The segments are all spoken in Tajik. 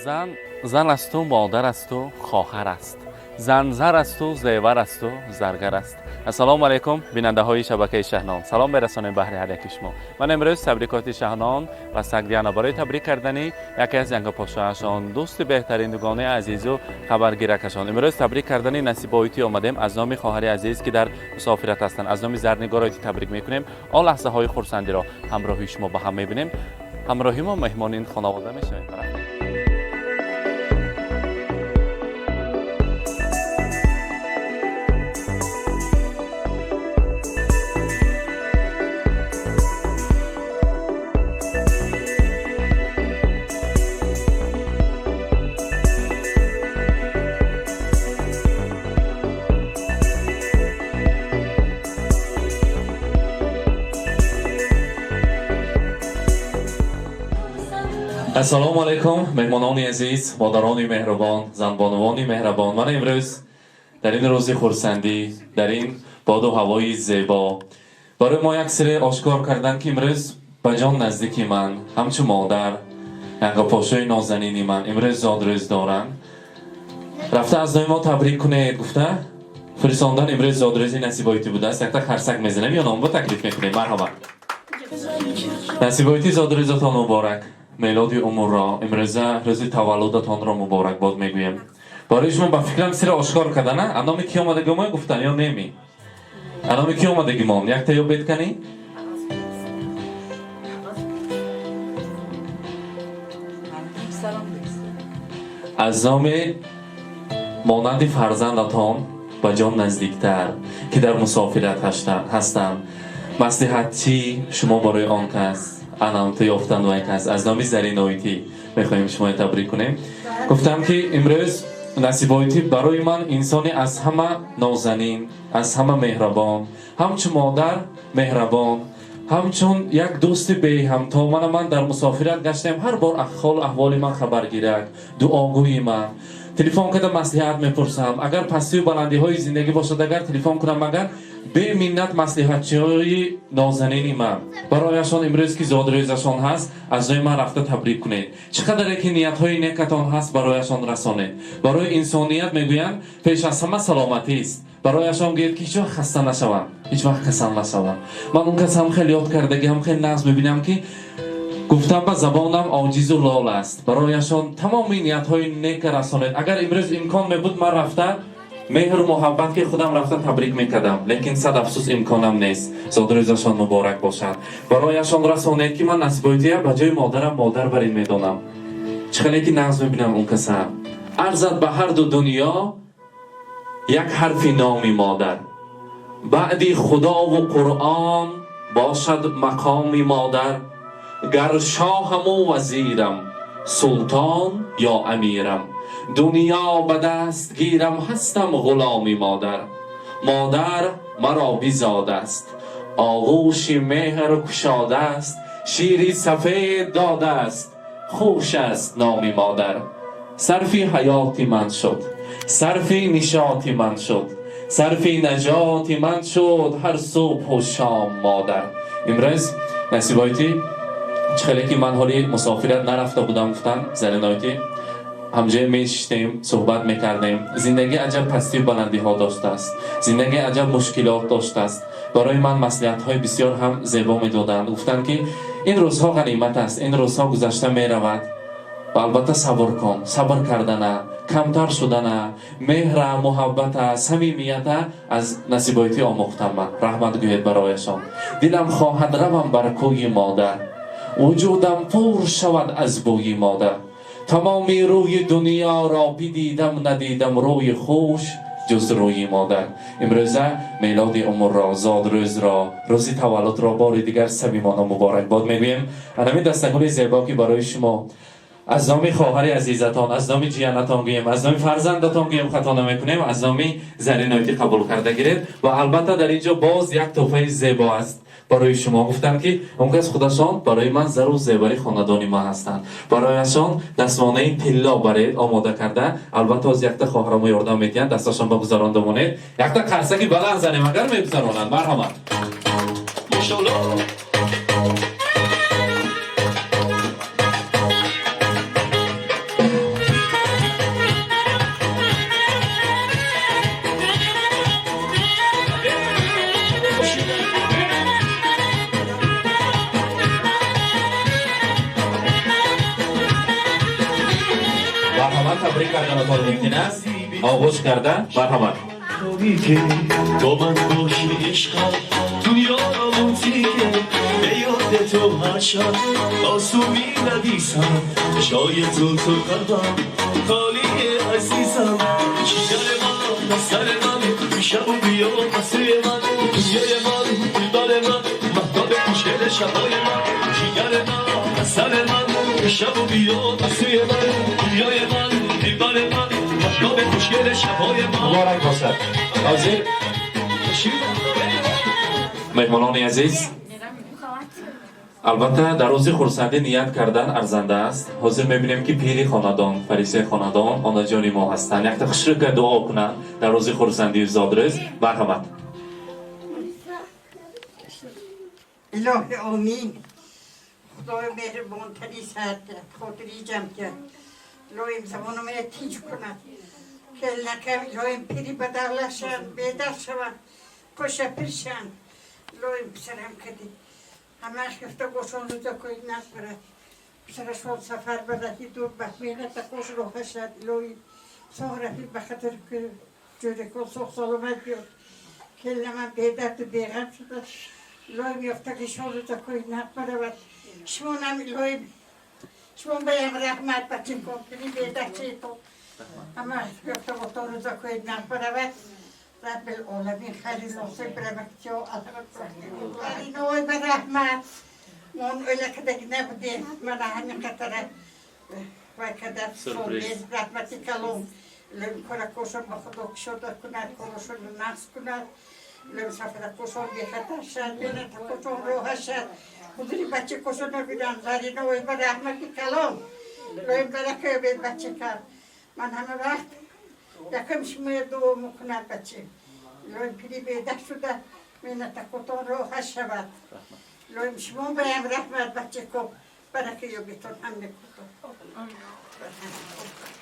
Зан зан асту, модар асту, хоҳар аст. Зан зар асту, зевар асту, заргар аст. Ассалому алайкум, бинандаҳои шабакаи Шаҳнон. Салом мерасонем баҳри ҳар яки шумо. Ман имрӯз табрикоти Шаҳнон ва Сагдиана барои табрик кардани яке аз янгапошояшон, дӯсти беҳтарин, дугонаи азизу хабаргиракашон. Имрӯз табрик кардани Насибоитӣ омадем аз номи хоҳари азиз, ки дар мусофират ҳастанд. Аз номи Зарнигороитӣ табрик мекунем. Он лаҳзаҳои хурсандиро ҳамроҳи шумо ба ҳам мебинем. Ҳамроҳи мо меҳмони ин хонавода мешавем. Ассалому алайкум, меҳмонони азиз, модарони меҳрубон, занбонувони меҳрабон. Ман имрӯз дар ин рӯзи хурсандӣ, дар ин боду ҳавои зебо барои мо як сире ошкор карданд, ки имрӯз ба ҷон наздики ман, ҳамчун модар, янгапошои нозанини ман имрӯз зодрӯз доранд. Рафта аз номи мо табрик кунед гуфта фиристондан. Имрӯз зодрӯзи Насибоитӣ будааст. Якта харсак мезанем ё номба таклиф мекунем. Марҳамат, Насибоитӣ, зодрӯзатон муборак. Мелоди умрро, имрӯза рӯзи таваллудатонро муборакбод мегӯем барои шумо. Ба фикрам, сира ошкор кардана. А номи ки омадагимо гуфтан ё неми? А номи ки омадагимон? Якта ё бед кани? Аз номи монанди фарзандатон ба ҷон наздиктар, ки дар мусофират ҳастанд, маслиҳатчӣ шумо барои он кас анамту ёфтан вай кас, аз номи Зариноитӣ мехоҳем шуморо табрик кунем. Гуфтам, ки имрӯз Насибоитӣ барои ман инсони аз ҳама нозанин, аз ҳама меҳрабон, ҳамчун модар меҳрабон, ҳамчун як дӯсти беҳамто. Мана ман дар мусофират гаштем, ҳар бор ҳолу аҳволи ман хабаргирак, дуогӯи ман. Телефон карда маслиҳат мепурсам. Агар пастию баландиҳои зиндагӣ бошад, агар телефон кунам, агар беминнат маслиҳатчиҳои нозанини ман. Барояшон имрӯз, ки зодрӯзашон ҳаст, аз ҷои ман рафта табрик кунед. Чӣ қадаре ки ниятҳои некатон ҳаст, барояшон расонед. Барои инсоният, мегӯянд, пеш аз ҳама саломатист. Барояшон гӯед, ки ҳеҷ вақт хаста нашаванд, ҳеҷ вақт касал нашаванд. Ман он кас ҳам хеле ёд кардагӣ, ҳам хеле нағз мебинам, ки гуфтам ба забонам оҷизу лол аст. Барояшон тамоми ниятҳои нека расонед. Агар имрӯз имкон мебуд, ман рафта меҳру муҳаббат, ки худам рафта табрик мекардам, лекин сад афсӯс, имконам нест. Зодрӯзашон муборак бошад. Барояшон расонед, ки ман Насибоития ба ҷои модарам модар бар ин медонам. Чӣ хеле ки нағз мебинам он каса. Арзад ба ҳарду дунё як ҳарфи номи модар, баъди Худову Қуръон бошад мақоми модар. Гар шоҳаму вазирам, султон ё амирам, дунё ба даст гирам, ҳастам ғуломи модар. Модар маро бизодааст, оғӯши меҳр кушодааст, шири сафед додааст, хуш аст номи модар. Сарфи ҳаёти ман шуд, сарфи нишоти ман шуд, сарфи наҷоти ман шуд ҳар субҳу шом модар. Имрӯз Насибоитӣ, чӣ хеле ки ман ҳоли мусофират нарафта будам, гуфтан Зариноитӣ, ҳамҷоя мешиштем, суҳбат мекардем. Зиндагӣ аҷаб пастию баландиҳо доштааст, зиндагӣ аҷаб мушкилот доштааст. Барои ман маслиҳатҳои бисёр ҳам зебо медоданд. Гуфтанд, ки ин рӯзҳо ғанимат аст, ин рӯзҳо гузашта меравад ва албатта сабр кун. Сабр кардана, камтар шудана, меҳра, муҳаббата, самимията аз Насибоитӣ омӯхтам ман. Раҳмат гӯед барояшон. Дилам хоҳад равам бар кӯи модар, вуҷудам пур шавад аз бӯи модар. Тамоми рӯи дунёро бидидам, надидам рӯи хуш ҷуз рӯи модар. Имрӯза мелоди умрро, зодрӯзро, рӯзи таваллудро бори дигар самимона муборакбод мегӯем. Анамин дастагули зебо, ки барои шумо аз номи хоҳари азизатон, аз номи ҷиянатон гӯем, аз номи фарзандатон гӯем, хато намекунем, аз номи Зариноитӣ қабул карда гиред. Ва албатта дар ин ҷо боз як тӯҳфаи зебо аст барои шумо. Гуфтам, ки он кас худашон барои ман зару зевари хонадони ман ҳастанд. Барояшон дастмонаи тилло баред омода карда. Албатта оз якта хоҳарамо ёрдам медиҳанд, дасташон ба гузаронда монед. Якта қарсаки баланд занем, агар мегузаронанд. Марҳамат. Мошалло. Табрик карданатон мумкин аст, оғӯш карда. Марҳамат. با من باشی عشقم دنیا رومانتیکه به یاد تو هر شب آسو می نویسم جای تو تو قلبم خالیه عزیزم جگر من سر من شب و بیا واسه من دنیای من دلبر من مهتاب خوشگل شبای من جگر من سر من شب و بیا واسه من دنیای من دلبر من مهتاب خوشگل شبای من. Муборак бошад. Ҳозир, меҳмонони азиз, албатта, дар рӯзи хурсандӣ ният кардан арзанда аст. Ҳозир мебинем, ки пири хонадон, фарисаи хонадон, онаҷони мо ҳастанд, якта хушрӯка дуо кунанд дар рӯзи хурсандию зодрӯз. Марҳамат. Илоҳи омин. Худои меҳрибон тани саҳат хотири ҷамъ кард. Илоҳим забоно мера тинч кунад. Келнакам илоҳим пири ба давлат шаванд, бедард шаванд, коша пир шаванд. Илоҳим писарам кади. Ҳамаш гуфта гошон рӯза кои нақд барад. Писарашон сафар ба раҳи дур ба меҳната кош роҳа шад. Илоҳим соғ рафи ба хатар ҷӯрекон соғ саломат биёд. Келнамам бедарду беғам шуда. Илоҳим ёфтагишон рӯза кои нақд баравад. Шумонам илоҳим шумо баям раҳмат бачакон пири бедачето. Ҳама ёфтаготон рӯза кои нақд баравад. Раббил оламин хайри носиб баравактиё Ной ба раҳмат. Мон ӯлакадаги набудем. Мана ҳамин қатара вай кадар. Сюрприз. Раҳмати калон. Илоҳим коракошон ба Худо кушода кунад, корошонро нақс кунад. Илоҳим сафаракошон бехатар шад, бенатакошон роҳа шад. Ҳузури бачакошон набинам. Зариной ба раҳмати калон. Илоҳим барака ёбед бачакам. Ман ҳама вақт якам шумоя дуо мекунад баче. Илоҳим пири бедаҳ шуда, менатакотон роҳа шавад. Илоҳим шумо баям раҳмат бачако. Барака ёбедтон ҳамекутон.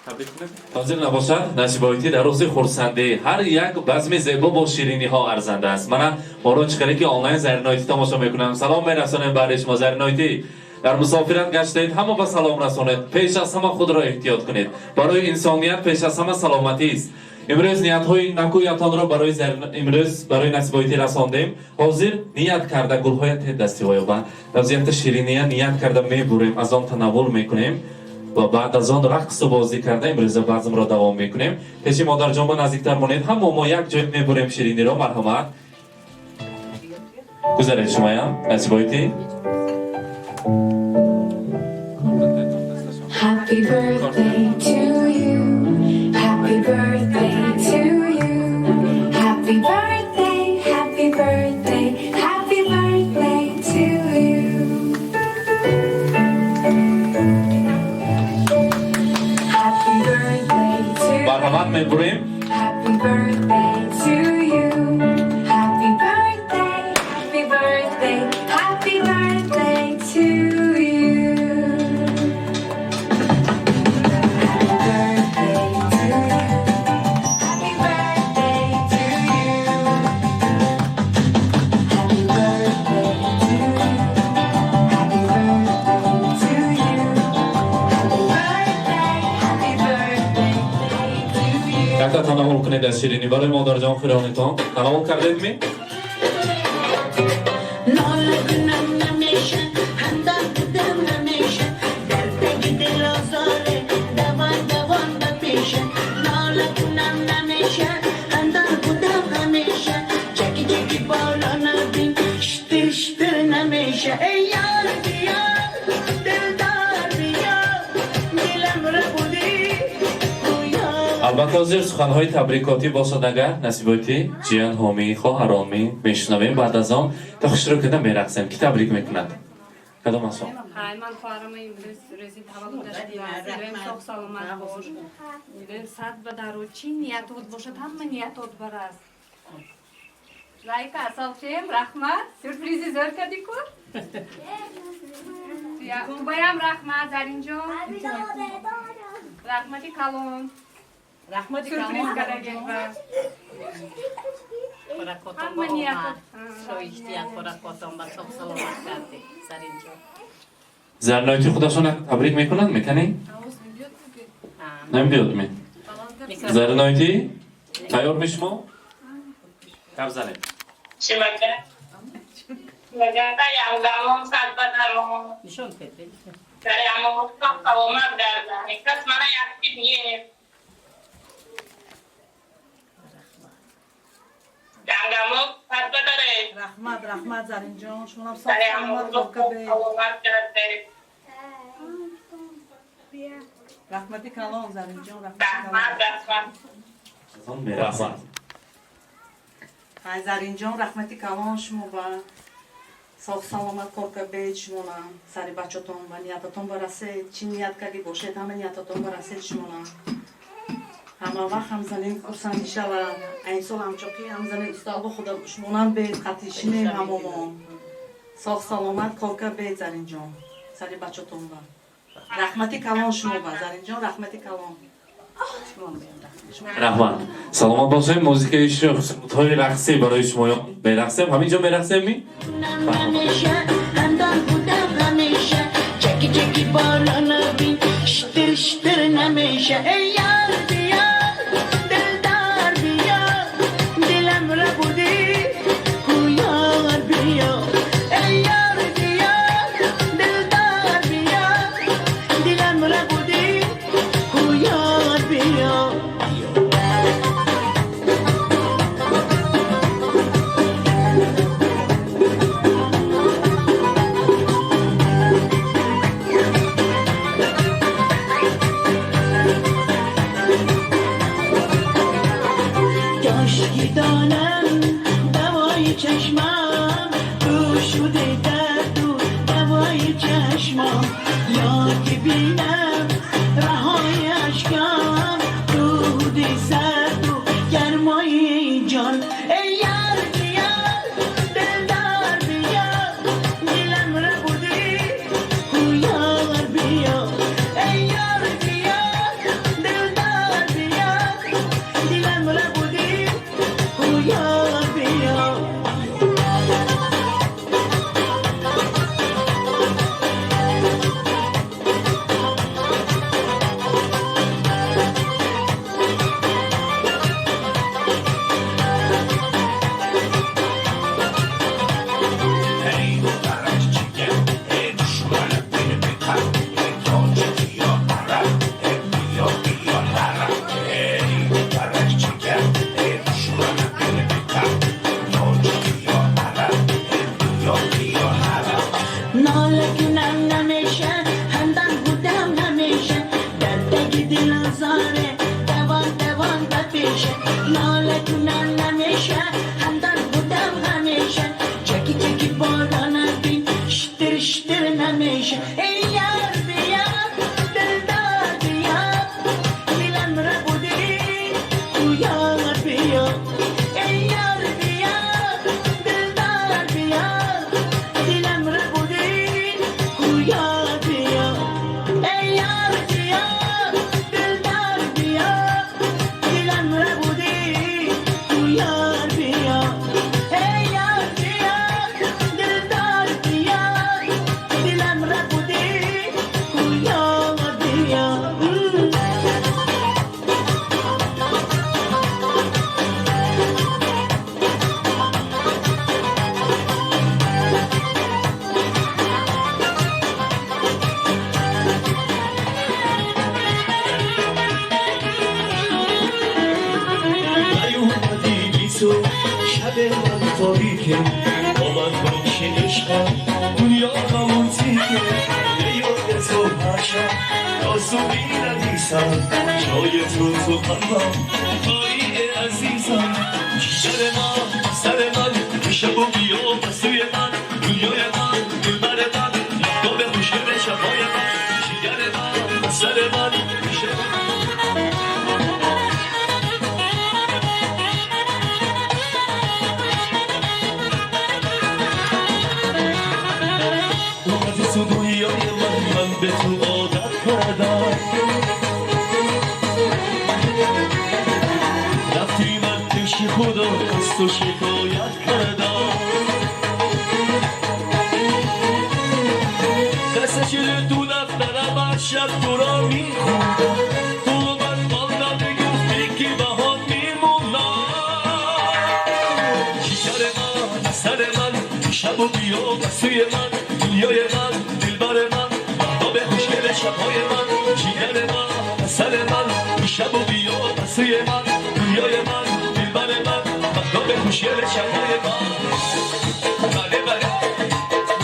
Табрик кунем. Ҳозир набошад, насибоитӣ, дар рӯзи хурсандӣ ҳар як базми зебо бо шириниҳо арзанда аст. Мана моро чӣ ки онлайн Заринойтӣ тамошо мекунам, салом мерасонем барои шумо. Заринойтӣ, дар мусофират гаштаед, ҳама ба салом расонед. Пеш аз ҳама худро эҳтиёт кунед. Барои инсоният пеш аз ҳама саломатист. Имрӯз ниятҳои накӯятонро барои имрӯз барои насибоитӣ расондем. Ҳозир ният карда гулҳоя тед дастиҳоёба аз якта шириния ният карда мебурем, аз он танаввул мекунем ва баъд аз он рақсу бозӣ карда имрӯза базмро давом мекунем. Пеши модарҷон ба наздиктар монед, ҳамо мо як ҷой мебурем шириниро. Марҳамат, гузаред шумоям, насибоитӣ. Happy birthday to you. Happy birthday to you. Happy birthday, happy birthday, happy birthday to you. Happy birthday to Марҳамат, мебурем. Happy birthday to you. Happy birthday, happy birthday, happy birthday to you. Happy birthday to you. Happy birthday to you. Happy birthday to you. Happy birthday to you. Happy birthday, happy birthday to you. Якта танаввул кунед аз ширинӣ барои модарҷон хиронитон. Танаввул кардед ми? ناله کنم نمیشه همدم بدم نمیشه در تک دل آزاره دوان دوان بپیشه ناله کنم نمیشه همدم بودم همیشه چکی چکی بالا نبین شتر شتر نمیشه ای یار بیا دلدار بیا دلم ربودی گویا. Албатта, ҳозир суханҳои табрикотӣ бошад агар, насиботӣ, ҷиян ҳомӣ, хоҳаронмӣ мешунавем. Баъд аз он то хушрӯ карда мерақсем. Ки табрик мекунад, кадом аз шумо? Ҳай, ман хоҳарама имрӯз рӯзи таваллудаш будааст. Илоҳим соғ саломат бош. Илоҳим сад ба дару чӣ ниятот бошад, ҳама ниятот бараст. Лайка, асалчем, раҳмат. Сюрпризи зӯр кардӣ ку? Баям раҳмат, Заринҷон. Раҳмати калон. Раҳмати Сюрприз калон. кардагем ба. Баракотон Ҳама ба ниятот. омад. Шоиштият баракотон ба соғ саломат кардӣ. Заринҷон. Зарноити худашон табрик мекунанд, мекунӣ? А. Намебиёд ме? Зариноити? Тайёр мешумо? Гап занед. Нишон пед. Раҳмат, раҳмат, Заринҷон, шумонам соғ саломат бошед. Раҳмати калон, Заринҷон, раҳмати калон. Раҳмат. Ай, Заринҷон, раҳмати калон шумо ба соғ саломат кор кардед, шумонам сари бачатон ва ниятатон барасед, чӣ ният кардӣ бошед, ҳама ниятатон барасед шумонам. Ҳама вақт ҳамзанин хурсандӣ шавад. Айн сол ҳамчоқи ҳамзанин усталбо худа шумонам бед, қатӣ шинем ҳамомон. Соғ саломат кор кардед, Заринҷон, сари бачатон ба. Раҳмати калон шумо ба, Заринҷон, раҳмати калон. Раҳмат. Саломат бошед. Музикаи шух, сурудҳои рақсӣ барои шумоён. Мерақсем? Ҳамин ҷо мерақсем ми? نمیشه خندان بودم همیشه چکی چکی باران بین شتر شتر نمیشه ای یار بیا دلدار بیا دلم را بودی کو یار بیا ای یار بیا دلدار بیا دلم را بودی کو یار بیا. کاشکی دانم دوای چشمم تو شده درد و دوای چشمم، یا که بینم رهای اشکم دود سرد و گرمای جان. ای یار بیا دلدار بیا دلم را بودی کو یار بیا ای یار بیا دلدار بیا دلم را بودی کو یار بیا. ناله کنم نمیشه خندان بودم همیشه در تک دل آزاره دوان دوان بپیشه ناله کنم نمیشه خندان بودم همیشه چکی چکی باران بین شتر شتر نمیشه ای یار بیا دلدار بیا دلم را بودی کو یار بیا ای یار بیا دلدار بیا دلم را بودی کو یار بیا ای یار بیا دلدار بیا دلم را بودی کو یار بیا ای یار بیا دلدار بیا دلم را بودی کو یار بیا. نیومدی بی تو شب من تاریکه، با من باشی عشقم دنیا رومانتیکه. به یاد تو هر شب آسو می‌نویسم، جای تو تو قلبم تویی عزیزم. سر من سر من شب و بیا به سوی من، دنیای من دلبر من مهتاب خوشگل شبهای من، جگر من سر من شب. اومدی تو دنیای من، من به تو عادت کردم، رفتی من پیش خدا از تو شکایت کردم. قصه شده تو دفترم هر شب تو را میخوندم، تو شب و بیا سوی من، دنیای من، دلبر من، مهتاب خوشگل شبهای من، جیگر من، عسل من. شب و بیا سوی من، دنیای من، دلبر من، مهتاب خوشگل شبهای من. بله بله،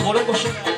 مبارک باشه.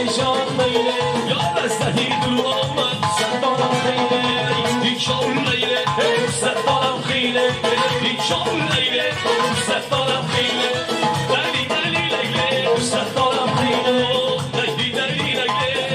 جان لیله یار از دهی دور آمد ستارم خیله ایچان لیله ستارم خیله ایچان لیله ستارم خیله لیلی لیلی لیله ستارم خیله لیلی لیلی لیله.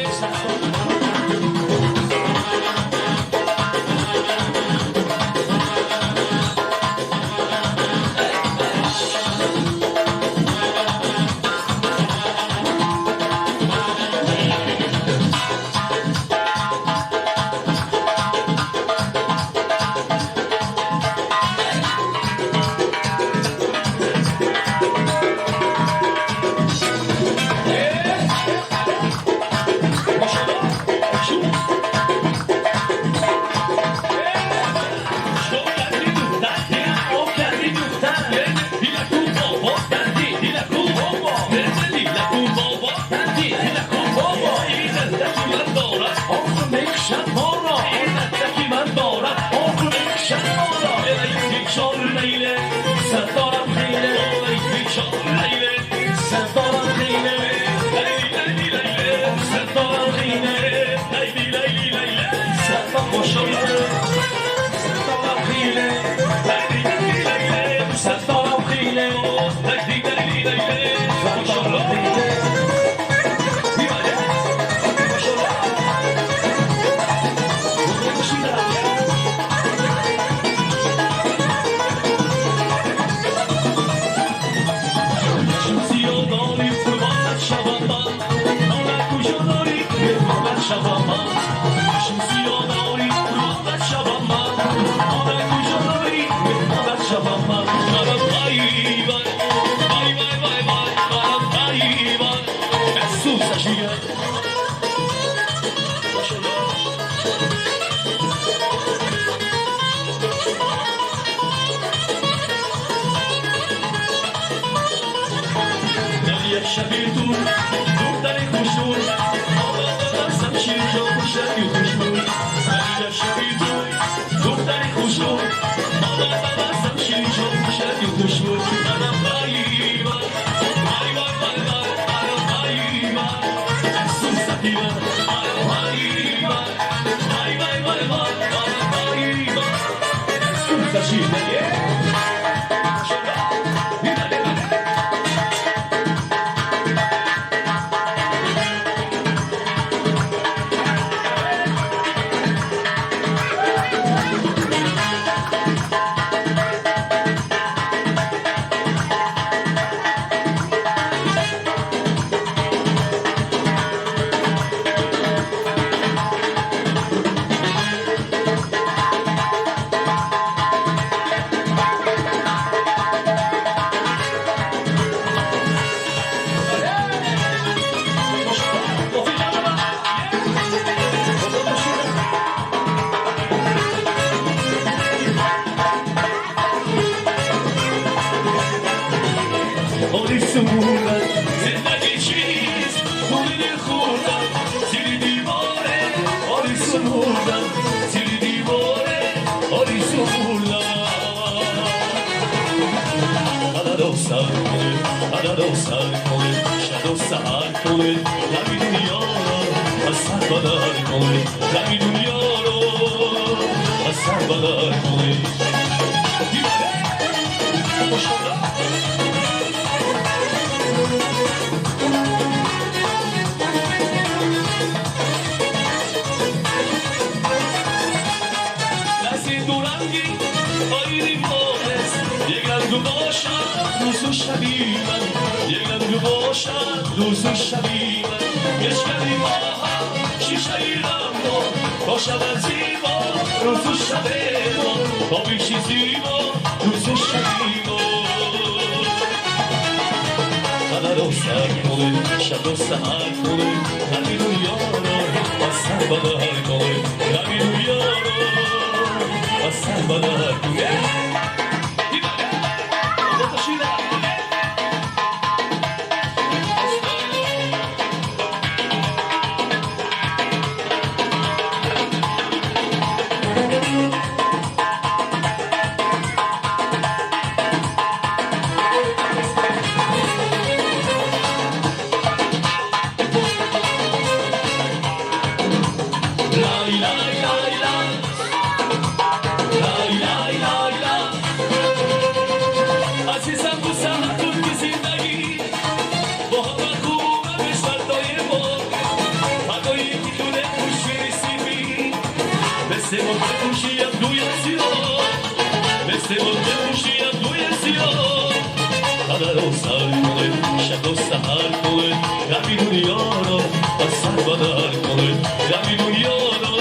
رو سر کنه، شب و سحر کنه، غمی دنیا رو از سر بدر کنه، غمی دنیا رو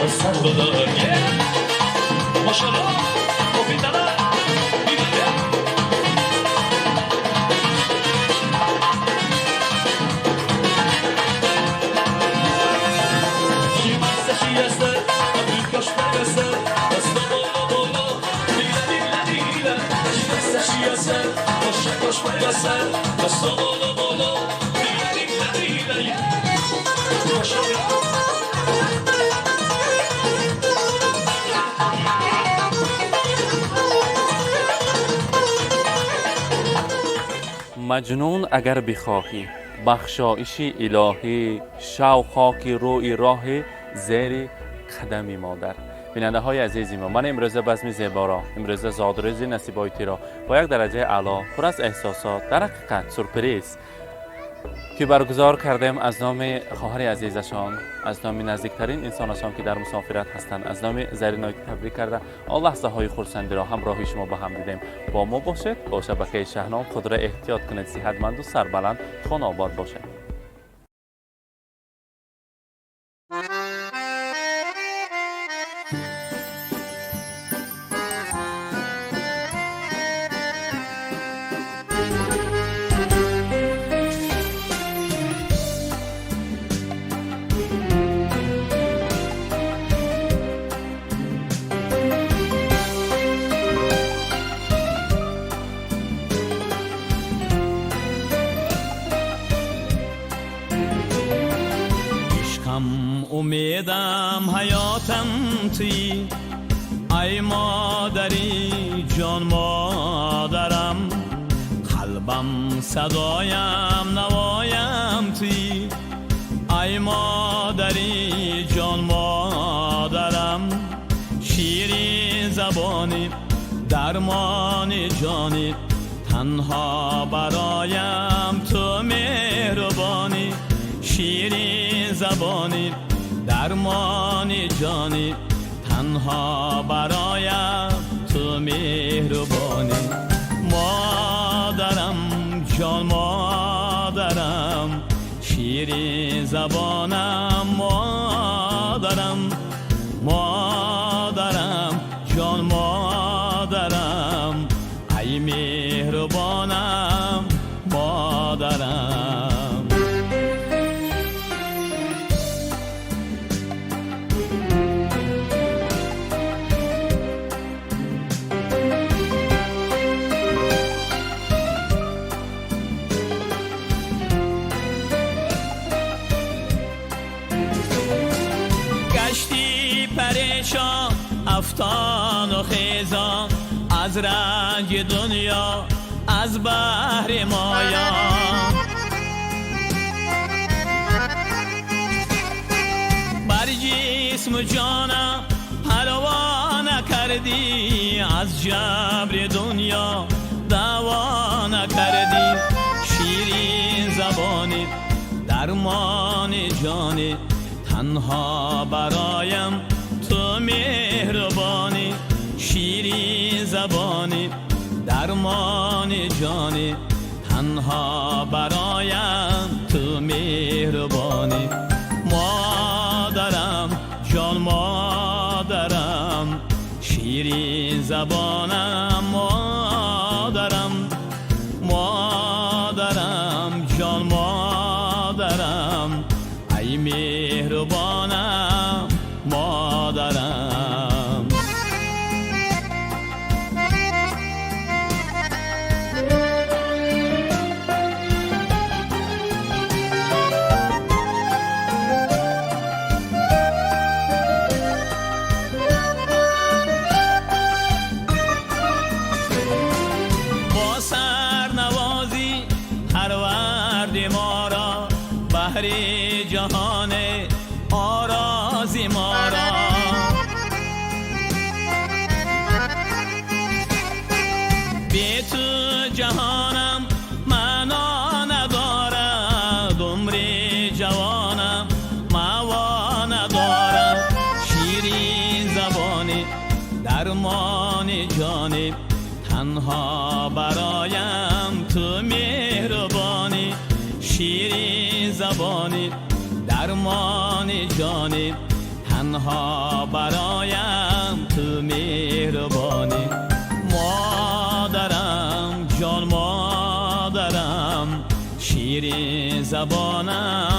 از سر بدر. ماشاءالله مفیدتره. Маҷнун агар бихоҳӣ бахшоиши илоҳӣ, шав хоки рӯи роҳи зери қадами модар. Бинандаҳои азизи мо, ман имрӯза базми зеборо, имрӯза зодрӯзи Насибоитиро бо як дараҷаи аъло, пур аз эҳсосот, дар ҳақиқат сюрприз ки баргузор кардем аз номи хоҳари азизашон, аз номи наздиктарин инсонашон, ки дар мусофират ҳастанд, аз номи Зариноити табрик карда, он лаҳзаҳои хурсандиро ҳамроҳи шумо ба ҳам дидем. Бо мо бошед, бо шабакаи Шаҳном. Худро эҳтиёт кунед, сиҳатманду сарбаланд, хонаобод бошед. عشقم، امیدم، حیاتم تویی ای مادری، جان مادرم. قلبم، صدایم، نوایم تویی ای مادری، جان مادرم. شیرین زبانی، درمان جانی، تنها برایم تو مهربانی. شیرین زبانی، درمان جانی، تنها برایم تو مهربانی. مادرم، جان مادرم، شیرین زبانم مادرم. مادرم، جان مادرم، ای مهربانم مادرم. گشتی پریشان، افتان و خیزان، از رنج دنیا، از بهر مایا. بر جسم و جانم پروا نکردی، از جبر دنیا دوا نکردی. شیرین زبانی، درمان جانی، تنها برایم تو مهربانی. شیرین زبانی، درمان جانی، تنها برایم تو مهربانی. مادرم، جان مادرم، شیرین زبانم مادرم. مادرم، جان مادرم، ای مهربانم مادرم. با سرنوازی پروردی ما را، بهر جهان آرازی ما را. بی تو جهانم معنا ندارد، عمر جوانم مأوا ندارد. شیرین زبانی، درمان جانی، Танҳо бароям ту меҳрубонӣ, ширин забонӣ, дармони ҷонӣ. Танҳо бароям ту меҳрубонӣ. Модарам, ҷон модарам, ширин забонам.